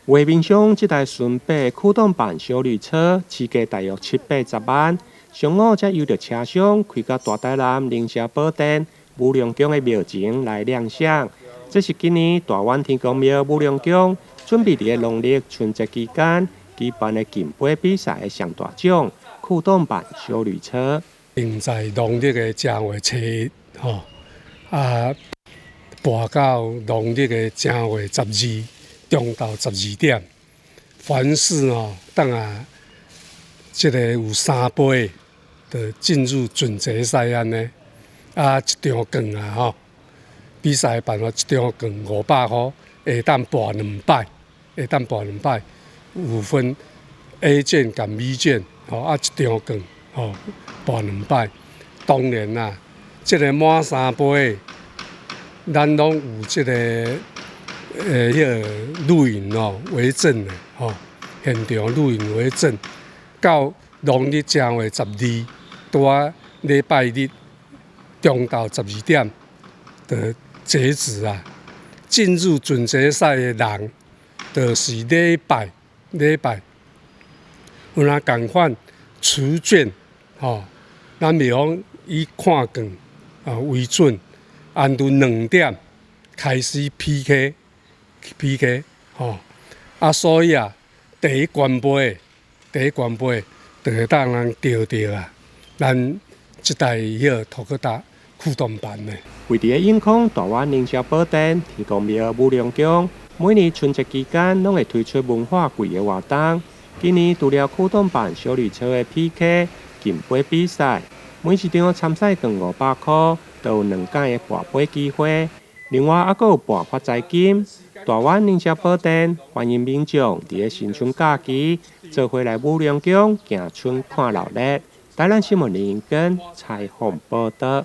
畫面上這台純白驅動版休旅車，市價大約七八十萬。上午才由著車廂開到大台南靈社寶殿武良宮的廟前來亮相。這是今年大灣天公廟武良宮準備佇個農曆春節期間舉辦的錦杯比賽的上大獎——驅動版休旅車。現在農曆的正月初一，吼啊，跋到農曆的正月十二，中晝十二點，凡是吼，當啊，這个有三杯，就進入準決賽按呢。啊，一場券啊吼，比賽辦法一場券五百箍，會當跋兩擺，會當跋兩擺，有分 A 卷佮 B 卷，吼啊，一場券吼跋兩擺。當然啦，這个滿三杯，咱攏有這个彼个錄影哦為證的吼，現場錄影為證。到農曆正月十二，拄仔禮拜日中晝十二點就截止啊。進入準決賽的人，就是禮拜禮拜，有若仝款出卷吼，咱袂講以看券啊為準，按到兩點開始 PK。PK 吼啊，所以啊，第一關杯，第一關杯就會當人著著啊，咱這台彼个托克達驅動版的。位佇个永康大灣靈社寶殿天公廟武良宮，每年春節期間攏會推出文化季的活動。今年除了驅動版休旅車的 PK 錦杯比賽，每一場參賽券五百箍，都有兩擺的跋杯機會。另外，猶閣有跋發財金。大灣靈社寶殿歡迎民眾佇个新春假期，做伙來武良宮行春看鬧熱。台南新聞林根採訪報導。